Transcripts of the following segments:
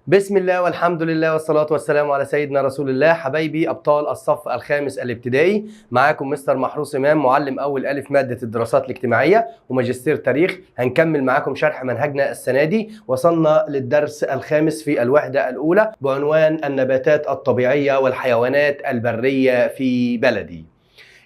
بسم الله والحمد لله والصلاة والسلام على سيدنا رسول الله. حبايبي أبطال الصف الخامس الابتدائي، معاكم مستر محروس إمام، معلم أول ألف مادة الدراسات الاجتماعية وماجستير تاريخ. هنكمل معاكم شرح منهجنا السنة دي. وصلنا للدرس الخامس في الوحدة الأولى بعنوان النباتات الطبيعية والحيوانات البرية في بلدي.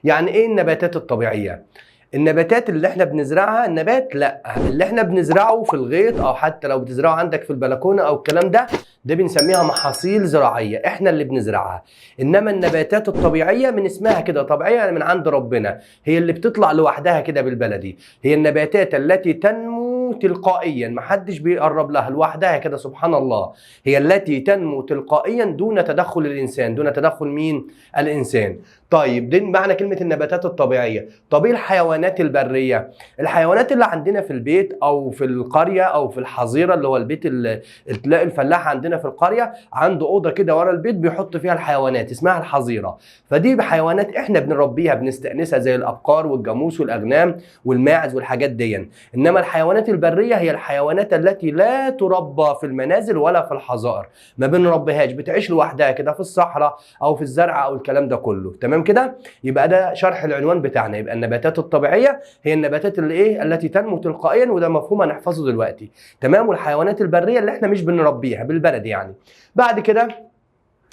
يعني إيه النباتات الطبيعية؟ النباتات اللي احنا بنزرعها، النبات لا اللي احنا بنزرعه في الغيط او حتى لو بتزرعه عندك في البلكونه او الكلام ده، ده بنسميها محاصيل زراعية، احنا اللي بنزرعها. انما النباتات الطبيعية من اسمها كده طبيعية، يعني من عند ربنا، هي اللي بتطلع لوحدها كده بالبلدي، هي النباتات التي تنمو تلقائيا، محدش بيقرب لها، لوحدها كده سبحان الله، هي التي تنمو تلقائيا دون تدخل الانسان. دون تدخل مين؟ الانسان. طيب دي معنى كلمة النباتات الطبيعية. طب ايه الحيوانات البرية؟ الحيوانات اللي عندنا في البيت او في القرية او في الحظيرة، اللي هو البيت اللي تلاقي الفلاح عندنا في القرية عنده اوضة كده ورا البيت بيحط فيها الحيوانات، اسمها الحظيرة. فدي حيوانات احنا بنربيها بنستأنسها، زي الابقار والجاموس والاغنام والماعز والحاجات دي. انما الحيوانات البرية هي الحيوانات التي لا تربى في المنازل ولا في الحظائر، ما بنربيهاش، بتعيش لوحدها كده في الصحراء او في الزرع او الكلام ده كله. تمام كده؟ يبقى ده شرح العنوان بتاعنا. يبقى النباتات الطبيعية هي النباتات اللي ايه؟ التي تنمو تلقائيا، وده مفهوم هنحفظه دلوقتي. تمام. والحيوانات البرية اللي احنا مش بنربيها بالبلد يعني. بعد كده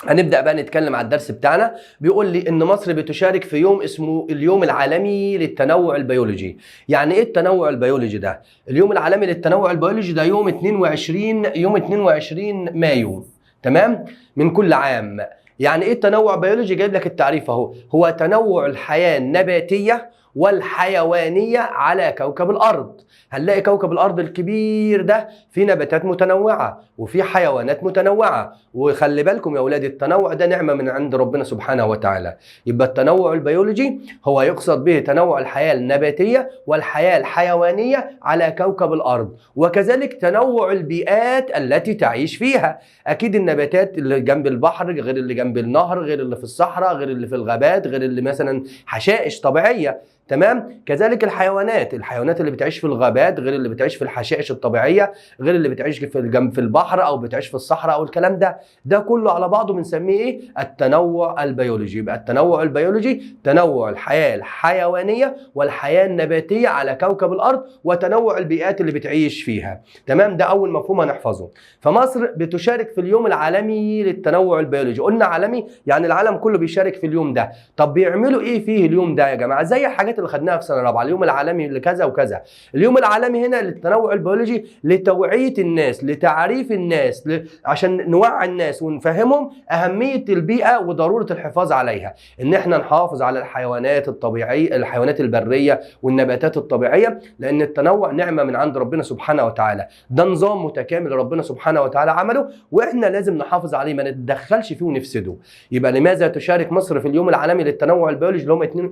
هنبدأ بقى نتكلم على الدرس بتاعنا. بيقول لي ان مصر بتشارك في يوم اسمه اليوم العالمي للتنوع البيولوجي. يعني ايه التنوع البيولوجي ده؟ اليوم العالمي للتنوع البيولوجي ده يوم 22، يوم 22 مايو، تمام، من كل عام. يعني ايه التنوع البيولوجي؟ جايب لك التعريف اهو، هو تنوع الحياة النباتية والحيوانية على كوكب الأرض. هنلاقي كوكب الأرض الكبير ده فيه نباتات متنوعة وفيه حيوانات متنوعة. وخلي بالكم يا أولاد، التنوع ده نعمة من عند ربنا سبحانه وتعالى. يبقى التنوع البيولوجي هو يقصد به تنوع الحياة النباتية والحياة الحيوانية على كوكب الأرض، وكذلك تنوع البيئات التي تعيش فيها. أكيد النباتات اللي جنب البحر غير اللي جنب النهر، غير اللي في الصحراء، غير اللي في الغابات، غير اللي مثلا حشائش طبيعية. تمام. كذلك الحيوانات، الحيوانات اللي بتعيش في الغابات غير اللي بتعيش في الحشائش الطبيعية، غير اللي بتعيش في الجنب في البحر او بتعيش في الصحراء او الكلام ده. ده كله على بعضه بنسميه ايه؟ التنوع البيولوجي. يبقى التنوع البيولوجي تنوع الحياة الحيوانية والحياة النباتية على كوكب الارض وتنوع البيئات اللي بتعيش فيها. تمام. ده اول مفهوم هنحفظه. فمصر بتشارك في اليوم العالمي للتنوع البيولوجي. قلنا عالمي يعني العالم كله بيشارك في اليوم ده. طب بيعملوا ايه فيه اليوم ده يا جماعة؟ زي الحاجات اللي خدناها في سنة رابعه، اليوم العالمي لكذا وكذا. اليوم العالمي هنا للتنوع البيولوجي لتوعية الناس، لتعريف الناس، عشان نوعي الناس ونفهمهم اهمية البيئة وضرورة الحفاظ عليها، ان احنا نحافظ على الحيوانات الطبيعية، الحيوانات البرية والنباتات الطبيعية، لان التنوع نعمه من عند ربنا سبحانه وتعالى. ده نظام متكامل ربنا سبحانه وتعالى عمله، واحنا لازم نحافظ عليه، ما نتدخلش فيه ونفسده. يبقى لماذا تشارك مصر في اليوم العالمي للتنوع البيولوجي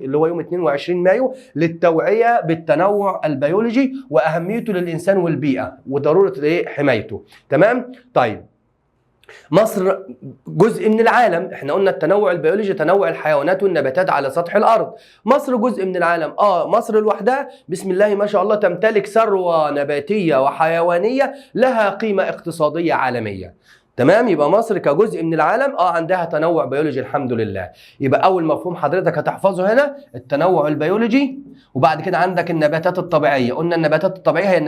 اللي هو يوم 22 مايو؟ للتوعية بالتنوع البيولوجي وأهميته للإنسان والبيئة وضرورة حمايته. تمام؟ طيب مصر جزء من العالم، احنا قلنا التنوع البيولوجي تنوع الحيوانات والنباتات على سطح الارض. مصر جزء من العالم. مصر لوحدها بسم الله ما شاء الله تمتلك ثروة نباتية وحيوانية لها قيمة اقتصادية عالمية. تمام. يبقى مصر كجزء من العالم عندها تنوع بيولوجي الحمد لله. يبقى اول مفهوم حضرتك هتحفظه هنا التنوع البيولوجي. وبعد كده عندك النباتات الطبيعية. قلنا النباتات الطبيعية هي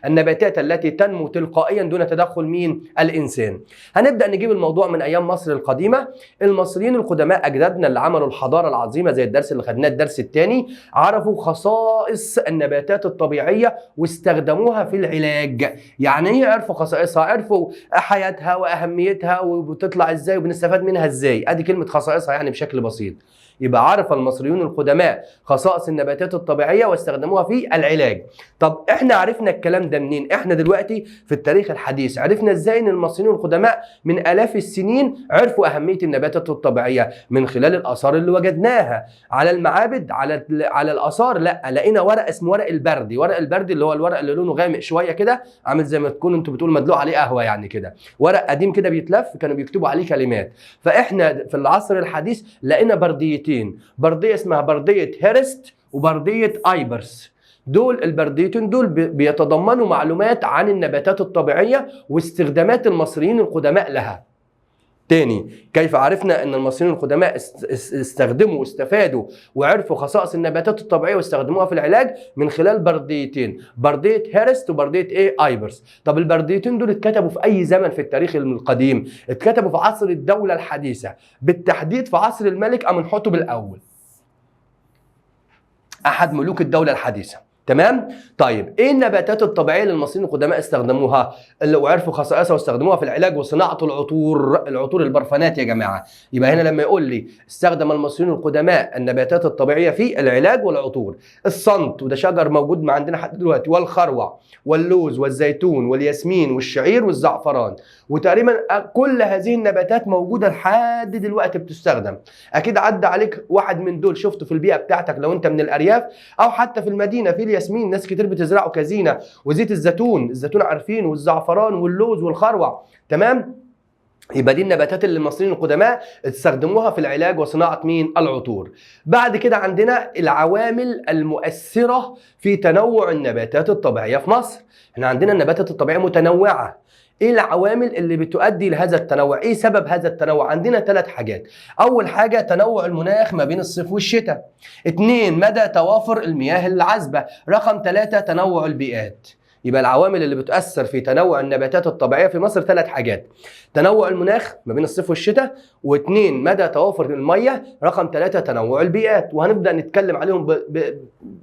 النباتات التي تنمو تلقائيا دون تدخل مين؟ الانسان. هنبدا نجيب الموضوع من ايام مصر القديمة. المصريين القدماء اجدادنا اللي عملوا الحضارة العظيمة زي الدرس اللي خدناه الدرس الثاني، عرفوا خصائص النباتات الطبيعية واستخدموها في العلاج. يعني ايه عرفوا خصائصها؟ عرفوا حياتها واهميتها وبتطلع ازاي وبنستفاد منها ازاي. ادي كلمة خصائصها يعني بشكل بسيط. يبقى عرف المصريون القدماء خصائص النباتات الطبيعية واستخدموها في العلاج. طب احنا عرفنا الكلام ده منين؟ احنا دلوقتي في التاريخ الحديث عرفنا ازاي ان المصريون القدماء من الاف السنين عرفوا اهمية النباتات الطبيعية؟ من خلال الاثار اللي وجدناها على المعابد، على الاثار. لا، لقينا ورق اسمه ورق البردي. ورق البردي اللي هو الورق اللي لونه غامق شوية كده، عامل زي ما تكون انتوا بتقولوا مدلوق عليه قهوة يعني كده، ورق قديم كده بيتلف، كانوا بيكتبوا عليه كلمات. فاحنا في العصر الحديث لقينا برديتين، برديه اسمها برديه هيرست وبرديه ايبرس. دول البرديتين دول بيتضمنوا معلومات عن النباتات الطبيعية واستخدامات المصريين القدماء لها. تاني، كيف عرفنا ان المصريين القدماء استخدموا واستفادوا وعرفوا خصائص النباتات الطبيعية واستخدموها في العلاج؟ من خلال برديتين، برديه هيرست وبرديه ايه؟ ايبرس. طب البرديتين دول اتكتبوا في اي زمن في التاريخ القديم؟ اتكتبوا في عصر الدولة الحديثة، بالتحديد في عصر الملك امنحتب الاول، احد ملوك الدولة الحديثة. تمام؟ طيب ايه النباتات الطبيعية اللي المصريين القدماء استخدموها اللي وعرفوا خصائصها واستخدموها في العلاج وصناعة العطور، العطور البرفانات يا جماعة. يبقى هنا لما يقول لي استخدم المصريين القدماء النباتات الطبيعية في العلاج والعطور، الصنط وده شجر موجود ما عندنا لحد دلوقتي، والخروع واللوز والزيتون والياسمين والشعير والزعفران، وتقريبا كل هذه النباتات موجودة لحد دلوقتي بتستخدم. اكيد عدى عليك واحد من دول شفته في البيئة بتاعتك لو انت من الارياف او حتى في المدينة. في الياسمين ناس كتير بتزرعه كزينه، وزيت الزيتون، الزيتون عارفين، والزعفران واللوز والخروع. تمام؟ يبقى دي النباتات اللي المصريين القدماء استخدموها في العلاج وصناعة مين؟ العطور. بعد كده عندنا العوامل المؤثرة في تنوع النباتات الطبيعية في مصر. احنا عندنا النباتات الطبيعية متنوعة. ايه العوامل اللي بتؤدي لهذا التنوع؟ ايه سبب هذا التنوع؟ عندنا 3 حاجات. اول حاجة تنوع المناخ ما بين الصيف والشتاء. 2 مدى توافر المياه العذبة. رقم 3 تنوع البيئات. يبقى العوامل اللي بتؤثر في تنوع النباتات الطبيعية في مصر 3 حاجات: تنوع المناخ ما بين الصيف والشتاء، و2 مدى توافر المية، رقم 3 تنوع البيئات. وهنبدأ نتكلم عليهم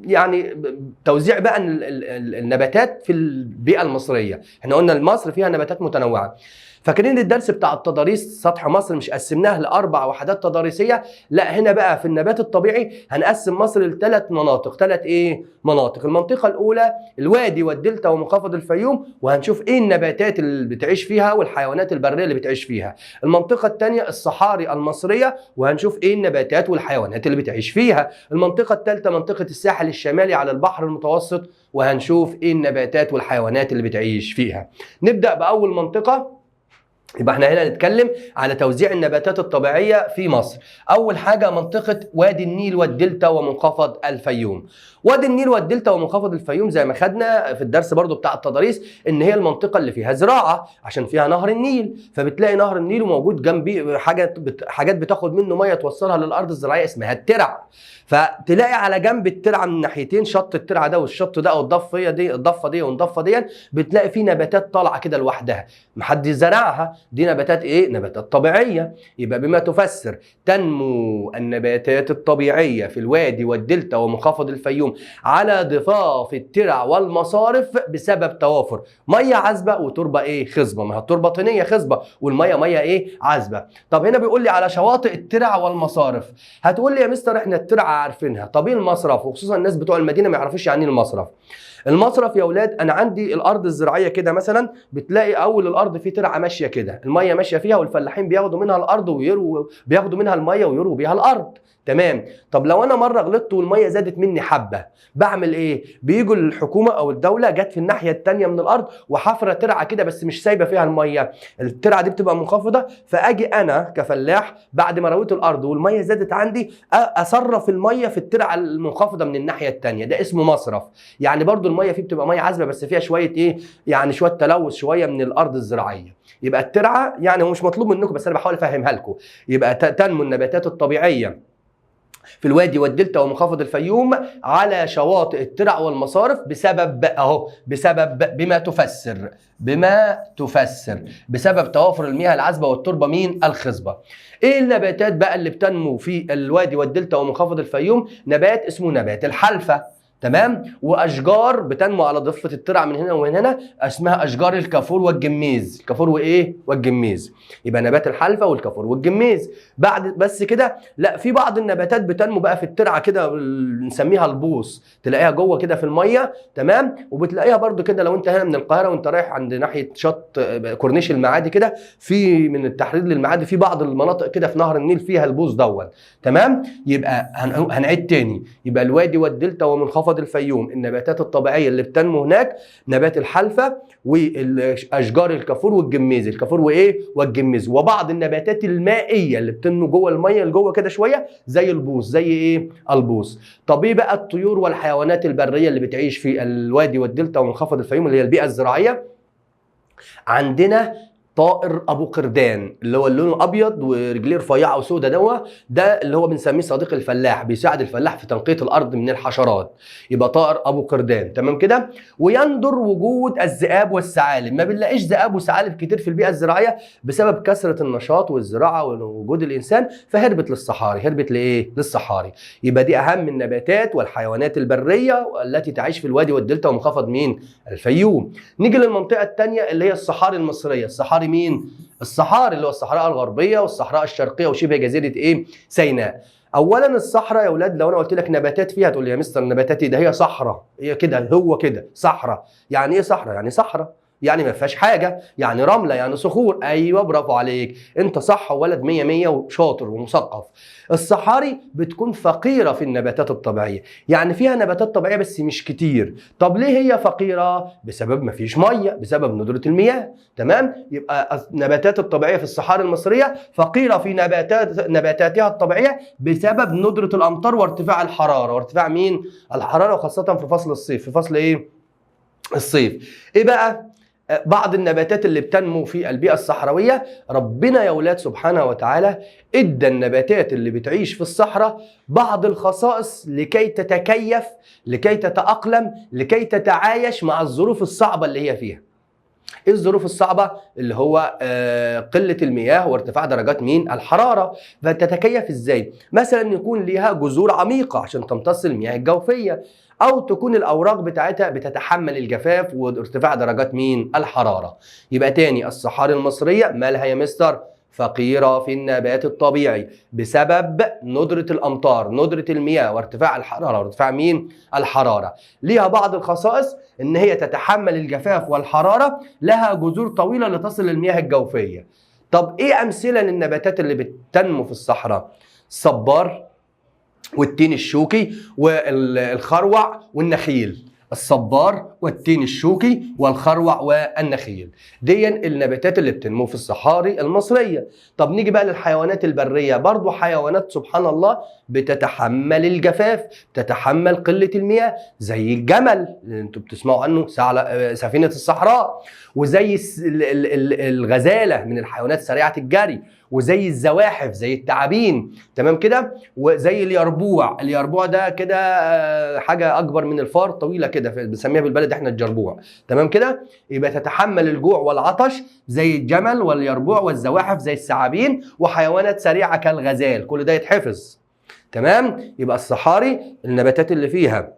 يعني توزيع بقى النباتات في البيئة المصرية. احنا قلنا مصر فيها نباتات متنوعة. فاكرين الدرس بتاع التضاريس سطح مصر مش قسمناه ل4 وحدات تضاريسيه؟ لا، هنا بقى في النبات الطبيعي هنقسم مصر ل3 مناطق. 3 ايه؟ مناطق. المنطقة الاولى الوادي والدلتا ومنخفض الفيوم، وهنشوف ايه النباتات اللي بتعيش فيها والحيوانات البرية اللي بتعيش فيها. المنطقة الثانية الصحاري المصرية، وهنشوف ايه النباتات والحيوانات اللي بتعيش فيها. المنطقة الثالثة منطقة الساحل الشمالي على البحر المتوسط، وهنشوف ايه النباتات والحيوانات اللي بتعيش فيها. نبدا باول منطقة. يبقى احنا هنا نتكلم على توزيع النباتات الطبيعية في مصر. أول حاجة منطقة وادي النيل والدلتا ومنخفض الفيوم. وادي النيل والدلتا ومنخفض الفيوم زي ما خدنا في الدرس برضو بتاع التضاريس إن هي المنطقة اللي فيها زراعة عشان فيها نهر النيل، فبتلاقي نهر النيل وموجود جنبي حاجات بتاخد منه مية توصلها للأرض الزراعية اسمها الترع. فتلاقي على جنب الترعة من ناحيتين، شط الترعة ده والشط ده أو الضفة دي، الضفة دي والضفة دي، بتلاقي فيه نباتات طالعة كده لوحدها محدش زرعها. دي نباتات ايه؟ نباتات طبيعية. يبقى بما تفسر تنمو النباتات الطبيعية في الوادي والدلتا ومنخفض الفيوم على ضفاف الترع والمصارف بسبب توافر مية عذبة وتربة ايه؟ خصبة. ما هي التربة طينية خصبة والمية مية ايه؟ عذبة. طب هنا بيقول لي على شواطئ الترع والمصارف. هتقول لي يا مستر احنا الترعة عارفينها، طب ايه المصرف؟ وخصوصا الناس بتوع المدينة ما يعرفوش يعني ايه المصرف. المصرف يا اولاد انا عندي الارض الزراعية كده مثلا، بتلاقي اول الارض في ترعه ماشية كده، المية ماشية فيها والفلاحين بياخدوا منها الارض ويروا، بياخدوا منها المية ويروا بيها الارض. تمام. طب لو انا مرة غلطت والمية زادت مني حبه، بعمل ايه؟ بيجوا الحكومة او الدولة جت في الناحية الثانية من الارض وحفره ترعه كده بس مش سايبه فيها المية، الترعه دي بتبقى منخفضة، فاجي انا كفلاح بعد ما رويت الارض والمية زادت عندي اصرف المية في الترعه المنخفضة من الناحية الثانية، ده اسمه مصرف. يعني برضو المية فيه بتبقى مية عذبه بس فيها شوية ايه؟ يعني شوية تلوث شوية من الارض الزراعية. يبقى الترعه يعني هو مش مطلوب منكم بس انا بحاول افهمها لكم. يبقى تنمو النباتات الطبيعية في الوادي والدلتا ومنخفض الفيوم على شواطئ الترع والمصارف بسبب اهو، بسبب بما تفسر، بما تفسر بسبب توافر المياه العذبة والتربه مين؟ الخصبة. ايه النباتات بقى اللي بتنمو في الوادي والدلتا ومنخفض الفيوم؟ نبات اسمه نبات الحلفه، تمام، واشجار بتنمو على ضفه الترع من هنا ومن هنا اسمها اشجار الكافور والجميز. الكافور وايه؟ والجميز. يبقى نبات الحلفه والكافور والجميز. بعد بس كده لا، في بعض النباتات بتنمو بقى في الترعه كده نسميها البوص، تلاقيها جوه كده في المية، تمام، وبتلاقيها برده كده لو انت هنا من القاهرة وانت رايح عند ناحية شط كورنيش المعادي كده، في من التحرير للمعادي في بعض المناطق كده في نهر النيل فيها البوص دون. تمام. يبقى هنعيد تاني، يبقى الوادي والدلتا ومنخفض ومنخفض الفيوم. النباتات الطبيعية اللي بتنمو هناك نبات الحلفة واشجار الكافور والجميز، الكافور وايه؟ والجميز، وبعض النباتات المائية اللي بتنمو جوه المية اللي جوه كده شوية زي البوص، زي ايه؟ البوص. طب ايه بقى الطيور والحيوانات البرية اللي بتعيش في الوادي والدلتا ومنخفض الفيوم اللي هي البيئة الزراعية؟ عندنا طائر ابو قردان اللي هو اللون الابيض ورجليه رفيعة وسودة، ده اللي هو بنسميه صديق الفلاح، بيساعد الفلاح في تنقية الارض من الحشرات، يبقى طائر ابو قردان. تمام كده. ويندر وجود الذئاب والثعالب، ما بنلاقيش ذئاب وثعالب كتير في البيئة الزراعية بسبب كثرة النشاط والزراعة ووجود الانسان، فهربت للصحاري. هربت لايه؟ للصحاري. يبقى دي اهم النباتات والحيوانات البرية التي تعيش في الوادي والدلتا ومنخفض مين؟ الفيوم. نيجي للمنطقة الثانية اللي هي الصحاري المصرية. الصحاري مين؟ الصحاري اللي هو الصحراء الغربية والصحراء الشرقية وشبه جزيرة ايه؟ سيناء. اولا الصحراء يا اولاد لو انا قلت لك نباتات فيها تقول لي يا مستر نباتات ده هي صحراء، هي كده، هو كده صحراء. يعني ايه صحراء؟ يعني صحراء يعني ما فيهاش حاجة، يعني رملة، يعني صخور. ايوه برافو عليك، انت صح وولد 100 100 وشاطر ومثقف. الصحاري بتكون فقيرة في النباتات الطبيعية، يعني فيها نباتات طبيعية بس مش كتير. طب ليه هي فقيرة؟ بسبب ما فيش مية، بسبب ندره المياه. تمام. يبقى النباتات الطبيعية في الصحاري المصرية فقيرة في نباتاتها الطبيعية بسبب ندره الامطار وارتفاع الحرارة، وارتفاع مين؟ الحرارة، وخاصة في فصل الصيف. في فصل ايه؟ الصيف. ايه بقى بعض النباتات اللي بتنمو في البيئة الصحراوية؟ ربنا يا ولاد سبحانه وتعالى ادى النباتات اللي بتعيش في الصحراء بعض الخصائص لكي تتكيف، لكي تتأقلم، لكي تتعايش مع الظروف الصعبة اللي هي فيها. ايه الظروف الصعبة؟ اللي هو قلة المياه وارتفاع درجات مين؟ الحرارة. فتتكيف ازاي؟ مثلا يكون ليها جذور عميقة عشان تمتص المياه الجوفية، او تكون الاوراق بتاعتها بتتحمل الجفاف وارتفاع درجات مين؟ الحرارة. يبقى تاني الصحاري المصرية مالها يا مستر؟ فقيرة في النبات الطبيعي بسبب ندرة الأمطار، ندرة المياه، وارتفاع الحرارة، وارتفاع مين؟ الحرارة. ليها بعض الخصائص إن هي تتحمل الجفاف والحرارة، لها جذور طويلة لتصل للمياه الجوفية. طب إيه أمثلة للنباتات اللي بتنمو في الصحراء؟ الصبار والتين الشوكي والخروع والنخيل. الصبار والتين الشوكي والخروع والنخيل، دي النباتات اللي بتنمو في الصحاري المصرية. طب نيجي بقى للحيوانات البرية، برضو حيوانات سبحان الله بتتحمل الجفاف، بتتحمل قلة المياه، زي الجمل اللي انتوا بتسمعوا عنه سفينة الصحراء، وزي الغزالة من الحيوانات سريعة الجري، وزي الزواحف زي التعابين. تمام كده. وزي اليربوع، اليربوع ده كده حاجة أكبر من الفار، طويلة كده، بنسميها بالبلد احنا الجربوع. تمام كده. يبقى تتحمل الجوع والعطش زي الجمل واليربوع والزواحف زي الثعابين، وحيوانات سريعة كالغزال. كل ده يتحفظ. تمام. يبقى الصحاري النباتات اللي فيها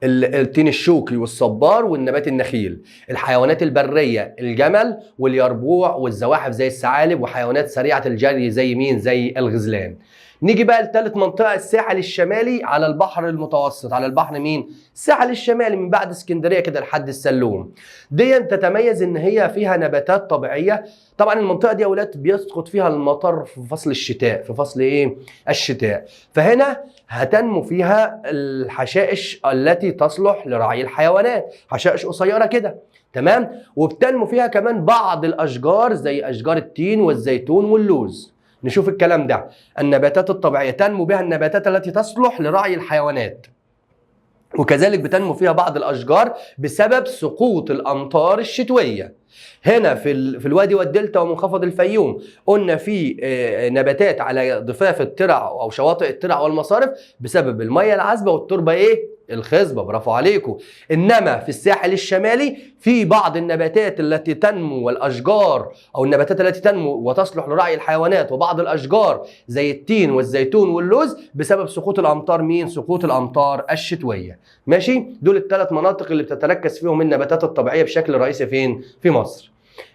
التين الشوكي والصبار والنبات النخيل. الحيوانات البرية الجمل واليربوع والزواحف زي الثعالب، وحيوانات سريعة الجري زي مين؟ زي الغزلان. نيجي بقى لثالث منطقة، الساحل الشمالي على البحر المتوسط. على البحر مين؟ الساحل الشمالي من بعد اسكندرية كده لحد السلوم. دي تتميز ان هي فيها نباتات طبيعية. طبعا المنطقة دي يا ولاد بيسقط فيها المطر في فصل الشتاء، في فصل ايه؟ الشتاء. فهنا هتنمو فيها الحشائش التي تصلح لرعي الحيوانات، حشائش قصيرة كده. تمام. وبتنمو فيها كمان بعض الأشجار زي أشجار التين والزيتون واللوز. نشوف الكلام ده. النباتات الطبيعية تنمو بها النباتات التي تصلح لرعي الحيوانات، وكذلك بتنمو فيها بعض الأشجار بسبب سقوط الأمطار الشتوية. هنا في الوادي والدلتا ومنخفض الفيوم قلنا في نباتات على ضفاف الترع أو شواطئ الترع والمصارف بسبب المية العذبة والتربة إيه؟ الخصبة. برافو عليكم. إنما في الساحل الشمالي في بعض النباتات التي تنمو والأشجار، أو النباتات التي تنمو وتصلح لرعي الحيوانات، وبعض الأشجار زي التين والزيتون واللوز بسبب سقوط الأمطار مين؟ سقوط الأمطار الشتوية. ماشي. دول الثلاث مناطق اللي بتتركز فيهم النباتات الطبيعية بشكل رئيسي فين؟ في مصر.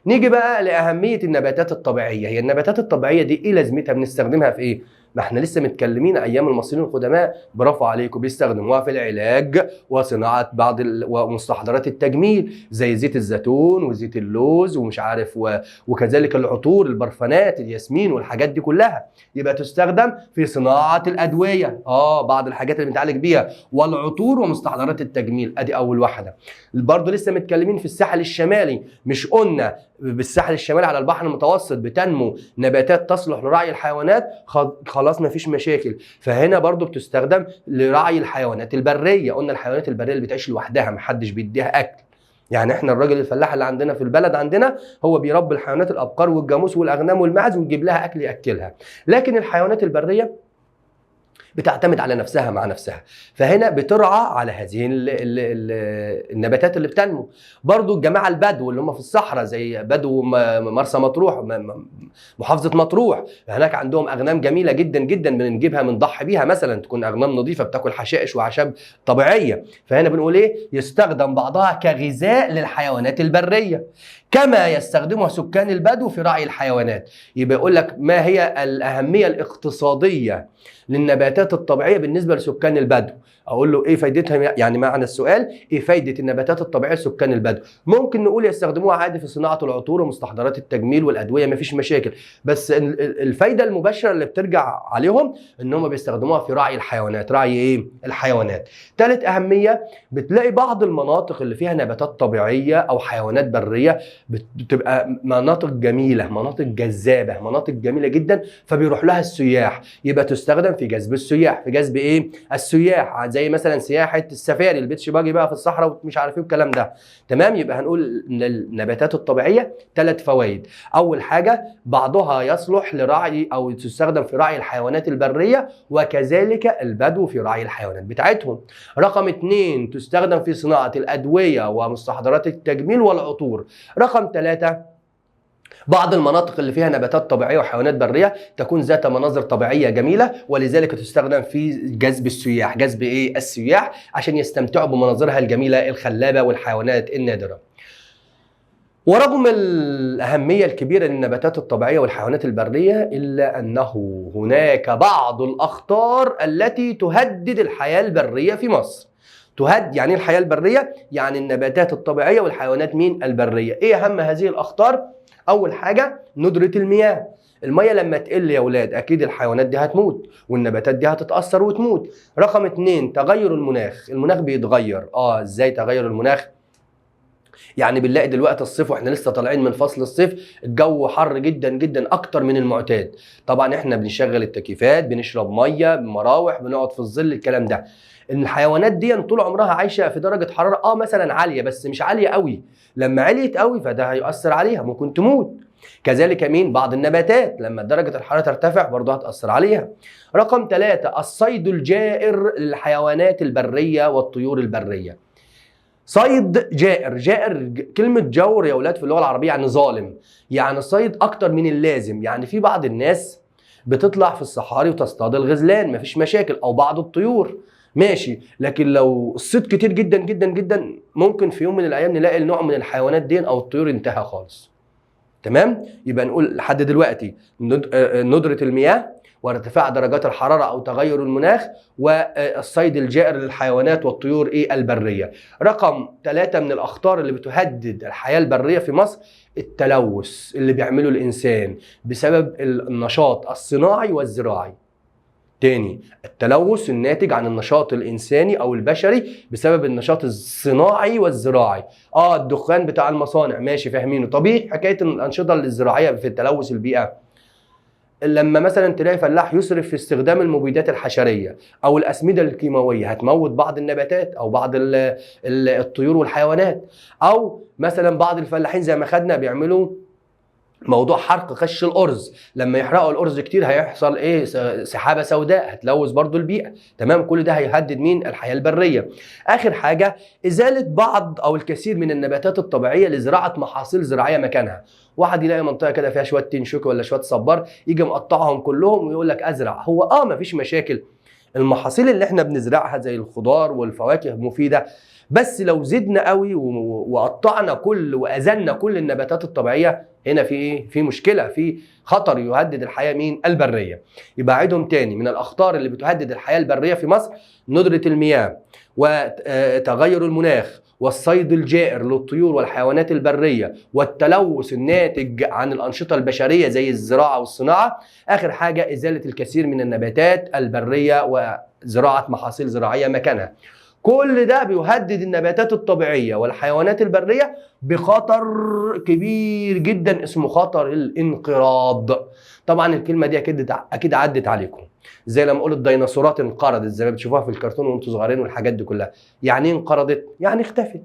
نيجي بقى لأهمية النباتات الطبيعية. هي النباتات الطبيعية دي إيه لازمتها؟ بنستخدمها في إيه؟ ما احنا لسه متكلمين ايام المصريين القدماء، برافو عليكم، بيستخدموها في العلاج وصناعة بعض ومستحضرات التجميل زي زيت الزيتون وزيت اللوز ومش عارف وكذلك العطور، البرفانات، الياسمين والحاجات دي كلها. يبقى تستخدم في صناعة الادوية، بعض الحاجات اللي بنتعالج بيها، والعطور ومستحضرات التجميل. ادي اول واحدة. برضه لسه متكلمين في الساحل الشمالي، مش قلنا بالساحل الشمالي على البحر المتوسط بتنمو نباتات تصلح لرعي الحيوانات؟ خلاص مفيش مشاكل. فهنا برضو بتستخدم لرعي الحيوانات البرية. قلنا الحيوانات البرية اللي بتعيش لوحدها محدش بيديها أكل، يعني احنا الراجل الفلاح اللي عندنا في البلد عندنا هو بيربي الحيوانات، الأبقار والجاموس والأغنام والماعز، ويجيب لها أكل يأكلها. لكن الحيوانات البرية بتعتمد على نفسها مع نفسها، فهنا بترعى على هذه ال ال ال النباتات اللي بتنمو. برضو الجماعة البدو اللي هم في الصحراء زي بدو مرسى مطروح، محافظة مطروح، هناك عندهم أغنام جميلة جدا جدا بنجيبها بنضحي بيها مثلا، تكون أغنام نظيفة بتاكل حشائش وأعشاب طبيعية. فهنا بنقول إيه؟ يستخدم بعضها كغذاء للحيوانات البرية كما يستخدمها سكان البدو في رعي الحيوانات. يبقى يقول لك ما هي الأهمية الاقتصادية للنباتات الطبيعية بالنسبة لسكان البدو؟ أقول له إيه فايدتها؟ يعني معنى السؤال إيه فايدة النباتات الطبيعية لسكان البدو؟ ممكن نقول يستخدموها عادي في صناعة العطور ومستحضرات التجميل والأدوية، مفيش مشاكل، بس الفايدة المباشرة اللي بترجع عليهم إن هم بيستخدموها في رعي الحيوانات. رعي إيه؟ الحيوانات. ثالث أهمية، بتلاقي بعض المناطق اللي فيها نباتات طبيعية أو حيوانات برية بتبقى مناطق جميلة، مناطق جذابة، مناطق جميلة جدا، فبيروح لها السياح. يبقى تستخدم في جذب السياح، في جذب ايه؟ السياح، زي مثلا سياحة السفاري، البيتش باجي بقى في الصحراء ومش عارف ايه والكلام ده. تمام؟ يبقى هنقول ان النباتات الطبيعية ثلاث فوائد. اول حاجة بعضها يصلح لرعي او تستخدم في رعي الحيوانات البرية، وكذلك البدو في رعي الحيوانات بتاعتهم. رقم 2 تستخدم في صناعة الأدوية ومستحضرات التجميل والعطور. رقم 3 بعض المناطق اللي فيها نباتات طبيعية وحيوانات برية تكون ذات مناظر طبيعية جميلة، ولذلك تستخدم في جذب السياح. جذب ايه؟ السياح، عشان يستمتعوا بمناظرها الجميلة الخلابة والحيوانات النادرة. ورغم الأهمية الكبيرة للنباتات الطبيعية والحيوانات البرية، إلا أنه هناك بعض الأخطار التي تهدد الحياة البرية في مصر. تهدد يعني الحياة البرية؟ يعني النباتات الطبيعية والحيوانات مين؟ البرية. إيه أهم هذه الأخطار؟ أول حاجة ندرة المياه. المية لما تقل يا ولاد أكيد الحيوانات دي هتموت والنباتات دي هتتأثر وتموت. رقم 2 تغير المناخ. المناخ بيتغير. إزاي تغير المناخ؟ يعني بنلاقي دلوقتي الصيف واحنا لسه طالعين من فصل الصيف الجو حر جدا جدا اكتر من المعتاد. طبعا احنا بنشغل التكييفات، بنشرب مية، مراوح، بنقعد في الظل، الكلام ده. الحيوانات دي طول عمرها عايشه في درجه حرارة مثلا عالية، بس مش عالية قوي. لما عليت قوي فده هيؤثر عليها، ممكن تموت. كذلك مين؟ بعض النباتات لما درجه الحرارة ترتفع برضه هتاثر عليها. رقم 3 الصيد الجائر للحيوانات البرية والطيور البرية. صيد جائر، جائر كلمة جور يا ولاد في اللغة العربية يعني ظالم، يعني صيد أكتر من اللازم. يعني في بعض الناس بتطلع في الصحاري وتصطاد الغزلان مفيش مشاكل، أو بعض الطيور ماشي، لكن لو الصيد كتير جدا جدا جدا ممكن في يوم من الأيام نلاقي النوع من الحيوانات دي أو الطيور انتهى خالص. تمام؟ يبقى نقول لحد دلوقتي ندرة المياه وارتفاع درجات الحرارة أو تغير المناخ والصيد الجائر للحيوانات والطيور إيه البرية. رقم 3 من الأخطار اللي بتهدد الحياة البرية في مصر التلوث اللي بيعمله الإنسان بسبب النشاط الصناعي والزراعي. تاني، التلوث الناتج عن النشاط الإنساني أو البشري بسبب النشاط الصناعي والزراعي. الدخان بتاع المصانع ماشي فاهمينه. طب ايه حكاية الأنشطة الزراعية في التلوث البيئة؟ لما مثلا تلاقي فلاح يسرف في استخدام المبيدات الحشريه او الاسمده الكيماوية هتموت بعض النباتات او بعض الطيور والحيوانات، او مثلا بعض الفلاحين زي ما خدنا بيعملوا موضوع حرق قش الارز، لما يحرقوا الارز كتير هيحصل ايه؟ سحابه سوداء هتلوث برضو البيئة. تمام، كل ده هيهدد مين؟ الحياة البرية. اخر حاجة ازالة بعض او الكثير من النباتات الطبيعية لزراعه محاصيل زراعية مكانها. واحد يلاقي منطقة كده فيها شوية تين شوكي ولا شوية صبار يجي مقطعهم كلهم ويقول لك ازرع. هو مفيش مشاكل، المحاصيل اللي احنا بنزرعها زي الخضار والفواكه مفيدة، بس لو زدنا قوي وقطعنا كل وأزلنا كل النباتات الطبيعية هنا في ايه؟ في مشكلة، في خطر يهدد الحياة مين؟ البرية. يبقى عيدهم تاني، من الاخطار اللي بتهدد الحياة البرية في مصر ندره المياه وتغير المناخ والصيد الجائر للطيور والحيوانات البرية والتلوث الناتج عن الانشطة البشرية زي الزراعة والصناعة. اخر حاجة ازالة الكثير من النباتات البرية وزراعه محاصيل زراعية مكانها. كل ده بيهدد النباتات الطبيعية والحيوانات البرية بخطر كبير جدا اسمه خطر الانقراض. طبعا الكلمة دي اكيد عدت عليكم، زي لما اقول الديناصورات انقرضت زي ما بتشوفوها في الكرتون وانتم صغيرين والحاجات دي كلها. يعني ايه انقرضت؟ يعني اختفت.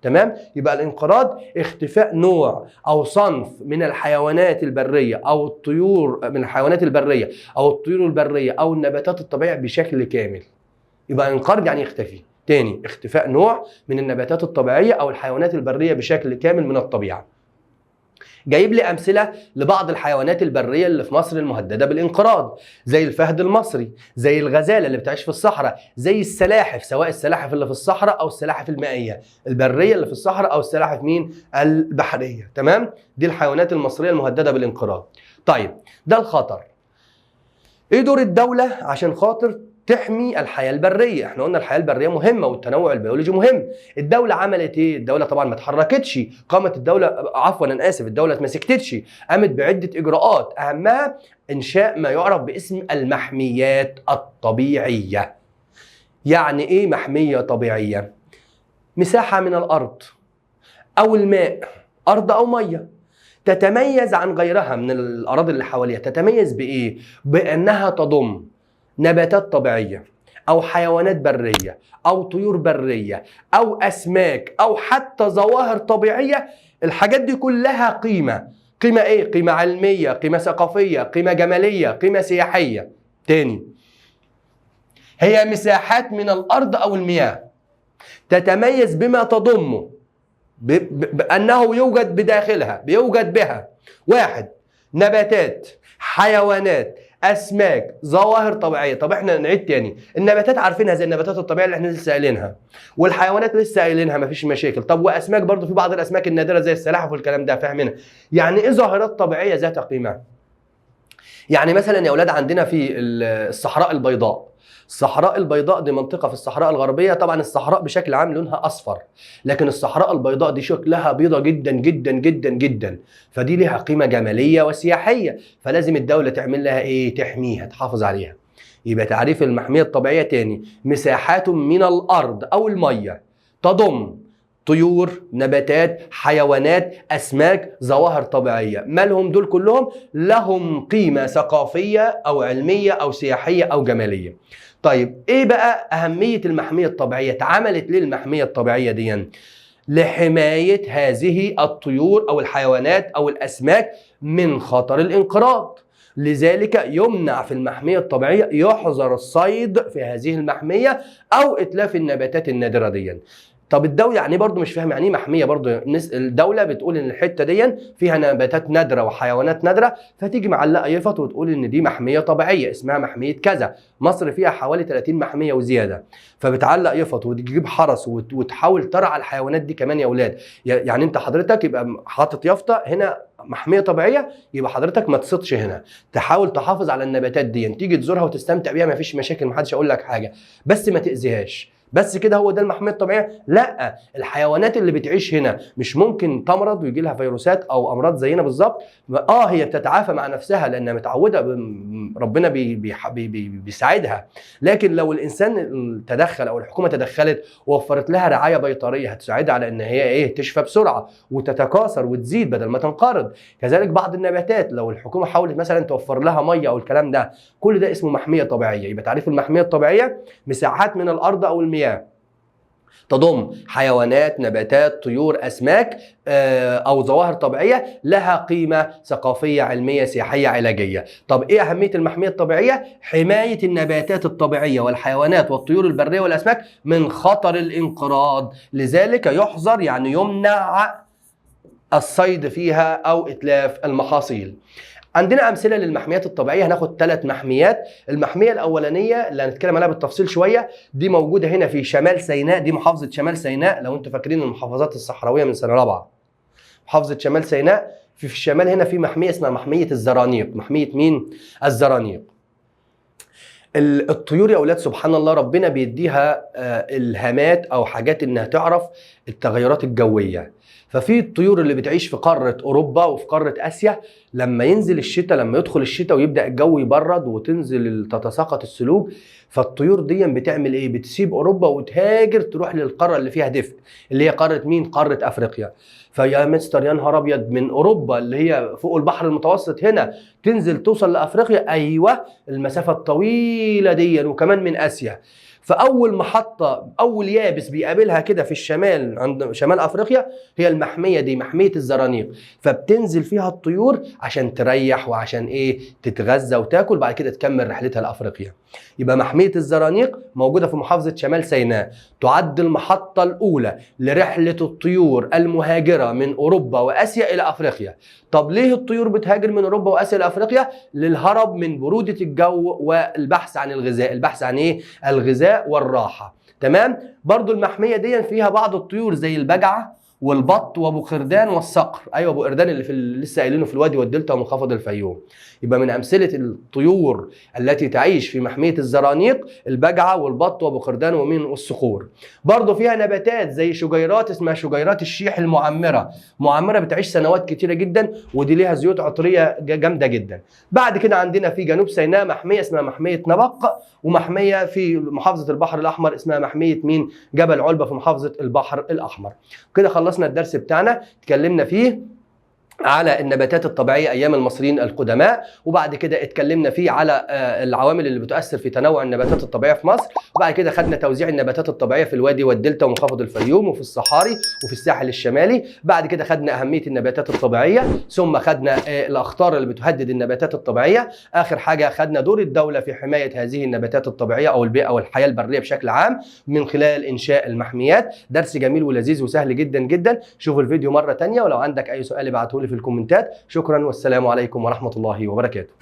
تمام؟ يبقى الانقراض اختفاء نوع او صنف من الحيوانات البرية او الطيور، من الحيوانات البرية او الطيور البرية او النباتات الطبيعية بشكل كامل. يبقى انقرض يعني يختفي. تاني، اختفاء نوع من النباتات الطبيعية او الحيوانات البرية بشكل كامل من الطبيعة. جايب لي امثلة لبعض الحيوانات البرية اللي في مصر المهدده بالانقراض، زي الفهد المصري، زي الغزالة اللي بتعيش في الصحراء، زي السلاحف، سواء السلاحف اللي في الصحراء او السلاحف المائية، البرية اللي في الصحراء او السلاحف مين؟ البحرية. تمام؟ دي الحيوانات المصرية المهدده بالانقراض. طيب ده الخطر. ايه دور الدولة عشان خاطر تحمي الحياة البرية؟ احنا قلنا الحياة البرية مهمة والتنوع البيولوجي مهم. الدولة عملت ايه؟ الدولة طبعا ما اتحركتش، قامت الدولة، عفوا انا اسف، الدولة ما سكتتش، قامت بعدة اجراءات، اهمها انشاء ما يعرف باسم المحميات الطبيعية. يعني ايه محمية طبيعية؟ مساحة من الارض او الماء، ارض او مية، تتميز عن غيرها من الاراضي اللي حواليها. تتميز بايه؟ بانها تضم نباتات طبيعية أو حيوانات برية أو طيور برية أو أسماك أو حتى ظواهر طبيعية. الحاجات دي كلها قيمة. قيمة إيه؟ قيمة علمية، قيمة ثقافية، قيمة جمالية، قيمة سياحية. تاني، هي مساحات من الأرض أو المياه تتميز بما تضمه، بأنه يوجد بداخلها، بيوجد بها: واحد، نباتات، حيوانات، اسماك، ظواهر طبيعية. طب احنا نعيد تاني، النباتات عارفينها زي النباتات الطبيعية اللي احنا لسه قايلينها، والحيوانات لسه قايلينها مفيش مشاكل. طب واسماك برضو، في بعض الاسماك النادرة زي السلاحف والكلام ده فاهمينها. يعني ايه ظاهرات طبيعية ذات قيمة؟ يعني مثلا يا اولاد عندنا في الصحراء البيضاء. الصحراء البيضاء دي منطقة في الصحراء الغربية. طبعا الصحراء بشكل عام لونها أصفر، لكن الصحراء البيضاء دي شكلها بيضة جدا جدا جدا جدا، فدي لها قيمة جمالية وسياحية، فلازم الدولة تعمل لها إيه؟ تحميها، تحافظ عليها. يبقى تعريف المحمية الطبيعية تاني: مساحات من الأرض أو المية تضم طيور، نباتات، حيوانات، أسماك، ظواهر طبيعية. مالهم دول كلهم؟ لهم قيمة ثقافية أو علمية أو سياحية أو جمالية. طيب ايه بقى اهمية المحمية الطبيعية؟ اتعملت ليه المحمية الطبيعية دي؟ لحماية هذه الطيور او الحيوانات او الاسماك من خطر الانقراض. لذلك يمنع في المحمية الطبيعية، يحظر الصيد في هذه المحمية او اتلاف النباتات النادرة دي. طب الدولة يعني برضو مش فاهم يعني ايه محمية برضو. الدولة بتقول ان الحتة دي فيها نباتات نادرة وحيوانات نادرة، فتيجي معلقة يفط وتقول ان دي محمية طبيعية اسمها محمية كذا. مصر فيها حوالي 30 محمية وزيادة، فبتعلق يفط وتجيب حرس وتحاول ترعى الحيوانات دي كمان يا اولاد. يعني انت حضرتك يبقى حاطط يافطة هنا محمية طبيعية، يبقى حضرتك ما تصيدش هنا، تحاول تحافظ على النباتات دي، تيجي تزورها وتستمتع بيها مفيش مشاكل، محدش يقول لك حاجة، بس ما تأذيهاش. بس كده هو ده المحمية الطبيعية؟ لا، الحيوانات اللي بتعيش هنا مش ممكن تمرض ويجي لها فيروسات او امراض زينا بالظبط. هي بتتعافى مع نفسها لانها متعوده، ربنا بي بي بي بيساعدها. لكن لو الانسان تدخل او الحكومة تدخلت ووفرت لها رعاية بيطريه هتساعدها على ان هي ايه؟ تشفى بسرعة وتتكاثر وتزيد بدل ما تنقرض. كذلك بعض النباتات لو الحكومة حاولت مثلا توفر لها مية او الكلام ده، كل ده اسمه محمية طبيعية. يبقى تعريف المحميه الطبيعية: مساحات من الارض او المياه تضم حيوانات، نباتات، طيور، أسماك، أو ظواهر طبيعية لها قيمة ثقافية، علمية، سياحية، علاجية. طب إيه أهمية المحمية الطبيعية؟ حماية النباتات الطبيعية والحيوانات والطيور البرية والأسماك من خطر الانقراض، لذلك يحظر يعني يمنع الصيد فيها أو إتلاف المحاصيل. عندنا امثلة للمحميات الطبيعية، هناخد 3 محميات. المحميه الاولانية اللي هنتكلم عليها بالتفصيل شوية دي موجودة هنا في شمال سيناء، دي محافظة شمال سيناء لو انتم فاكرين المحافظات الصحراوية من سنة رابعه. محافظة شمال سيناء في الشمال هنا في محمية اسمها محمية الزرانيق. محمية مين؟ الزرانيق. الطيور يا اولاد سبحان الله ربنا بيديها الهامات او حاجات انها تعرف التغيرات الجوية. ففي الطيور اللي بتعيش في قارة اوروبا وفي قارة اسيا، لما ينزل الشتاء، لما يدخل الشتاء ويبدا الجو يبرد وتنزل تتساقط الثلوج، فالطيور دي بتعمل ايه؟ بتسيب اوروبا وتهاجر تروح للقارة اللي فيها دفء، اللي هي قارة مين؟ قارة افريقيا. فيا مستر يا نهار ابيض، من اوروبا اللي هي فوق البحر المتوسط هنا تنزل توصل لافريقيا؟ ايوه، المسافة الطويلة دي، وكمان من اسيا. فاول محطة، اول يابس بيقابلها كده في الشمال عند شمال افريقيا هي المحميه دي، محمية الزرانيق. فبتنزل فيها الطيور عشان تريح وعشان ايه؟ تتغذى وتاكل، بعد كده تكمل رحلتها لافريقيا. يبقى محمية الزرانيق موجودة في محافظة شمال سيناء، تعد المحطة الاولى لرحلة الطيور المهاجره من اوروبا واسيا الى افريقيا. طب ليه الطيور بتهاجر من اوروبا واسيا لافريقيا؟ للهرب من برودة الجو والبحث عن الغذاء. البحث عن ايه؟ الغذاء والراحة. تمام؟ برضو المحميه دي فيها بعض الطيور زي البجعه والبط وابو قردان والصقر. ايوه، ابو قردان اللي في لسه قايلينه في الوادي والدلتا ومنخفض الفيوم. يبقى من امثلة الطيور التي تعيش في محمية الزرانيق البجعه والبط وابو قردان ومين؟ والصقور. برضو فيها نباتات زي شجيرات اسمها شجيرات الشيح المعمره، معمره بتعيش سنوات كتيرة جدا، ودي ليها زيوت عطريه جامدة جدا. بعد كده عندنا في جنوب سيناء محمية اسمها محمية نبق، ومحميه في محافظة البحر الاحمر اسمها محمية مين؟ جبل علبة في محافظة البحر الاحمر. كده خلصنا الدرس بتاعنا، اتكلمنا فيه على النباتات الطبيعية أيام المصريين القدماء، وبعد كده اتكلمنا فيه على العوامل اللي بتؤثر في تنوع النباتات الطبيعية في مصر، وبعد كده خدنا توزيع النباتات الطبيعية في الوادي والدلتا ومنخفض الفيوم وفي الصحاري وفي الساحل الشمالي. بعد كده خدنا أهمية النباتات الطبيعية، ثم خدنا الأخطار اللي بتهدد النباتات الطبيعية. آخر حاجة خدنا دور الدولة في حماية هذه النباتات الطبيعية أو البيئة والحياة البرية بشكل عام من خلال إنشاء المحميات. درس جميل ولذيذ وسهل جدا جدا. شوفوا الفيديو مرة تانية، ولو عندك أي سؤال ابعته لي في الكومنتات. شكرا والسلام عليكم ورحمة الله وبركاته.